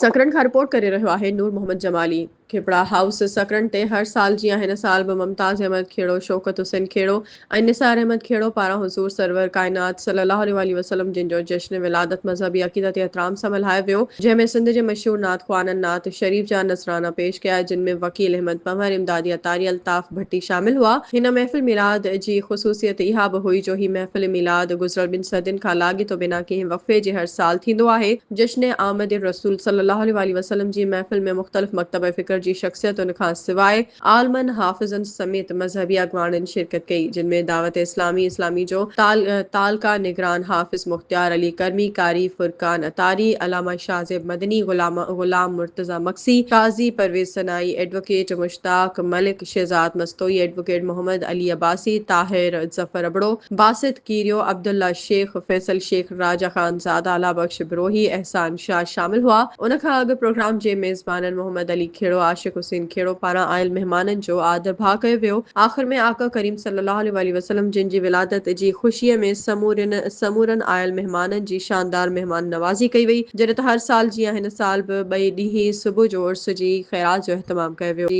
سڪرنڊ کان رپورٽ ڪري رهيو آهي نور محمد جمالي. کپڙا هائوس سڪرنڊ تي هر سال جيان هن سال به ممتاز احمد کهڙو، شوڪت حسين کهڙو ۽ نثار احمد کهڙو پاران حضور سرور ڪائنات صلي الله عليه واٰله وسلم جن جو جشن ولادت مذهبي عقيدت احترام سان ملهايو ويو جنهن ۾ سنڌ جي مشهور نعت خوانن نعت شريف جا نذرانا پيش ڪيا جن ۾ وڪيل احمد پنهور، امدادي عطاري، الطاف ڀٽي شامل هئا. هن محفل ميلاد جي خصوصيت اها به هئي جو هي محفل ميلاد گذريل ٻن صدين کان لاڳيتو بنا ڪنهن وقفي جي هر سال ٿيندو آهي. جشن آمد الرسول صلي الله عليه واٰله وسلم جي محفل ۾ مختلف مڪتبه فڪر جي شخصيتن کان سواء عالمن، حافظن سميت مذهبي اڳواڻن شرڪت ڪئي، جن ۾ دعوت اسلامي اسلامي جو تعلقه نگران حافظ مختيار علي ڪرمي، قاري فرقان عطاري، علامه شاهزيب مدني، غلام مرتضيٰ مگسي، قاضي پرويز سنائي، ايڊووڪيٽ مشتاق ملڪ، شهزاد مستوئي، ايڊووڪيٽ محمد علي عباسي، طاهر ظفر ابڙو، باسط ڪيريو، عبدالله شيخ، فيصل شيخ، راجا خان زاده، الله بخش بروهي، احسان شاهه شامل هئا. ان کان اڳ پروگرام جي ميزبانن محمد علي کهڙو، عاشق حسين کهڙو پاران آيل مهمانن جو آڌر ڀاء ڪيو ويو. آخر ۾ آقا ڪريم صلي الله عليه واٰله وسلم جن جي ولادت جي خوشيء ۾ سمورين سمورن آيل مهمانن جي شاندار مهمان نوازي ڪئي وئي. جڏهن ته هر سال جيان هن سال به ٻئي ڏينهن صبح جو عرس جي خيرات جو اهتمام ڪيو ويو.